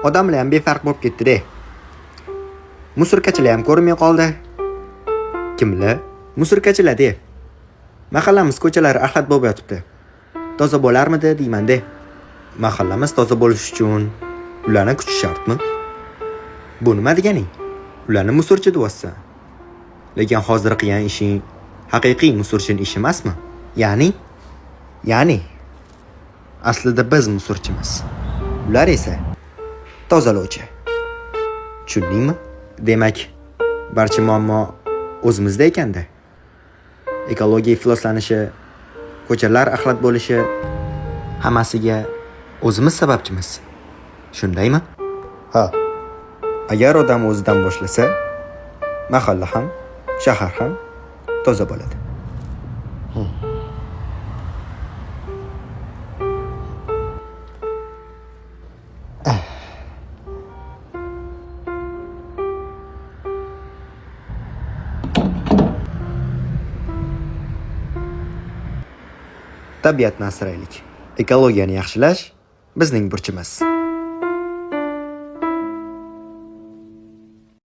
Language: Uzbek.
Odamlar ham befarq bo'lib ketdi-de. Musurkachilar ham ko'rinmay qoldi. Kimlar? Musurkachilar de. Mahallamiz ko'chalari axlat bo'lib yotibdi. Toza bo'larmidi deyman-de. Mahallamiz toza bo'lishi uchun ularni kutish shartmi? Bu nima deganing? Ularni musurchi deyapsan. Lekin hozir qilgan ishing haqiqiy musurchining ishi emasmi? Ya'ni? Ya'ni aslida biz musurchimiz. Ular esa tozalovchi. Tushundingmi? Demak, barcha muammo o'zimizda ekanda. Ekologiya ifloslanishi, ko'chalar axlat bo'lishi hammasiga o'zimiz sababchimiz. Shundaymi? Ha. Agar odam o'zidan boshlasa, mahalla ham, shahar ham toza bo'ladi. Tabiatni asraylik. Ekologiyani yaxshilash bizning burchimiz.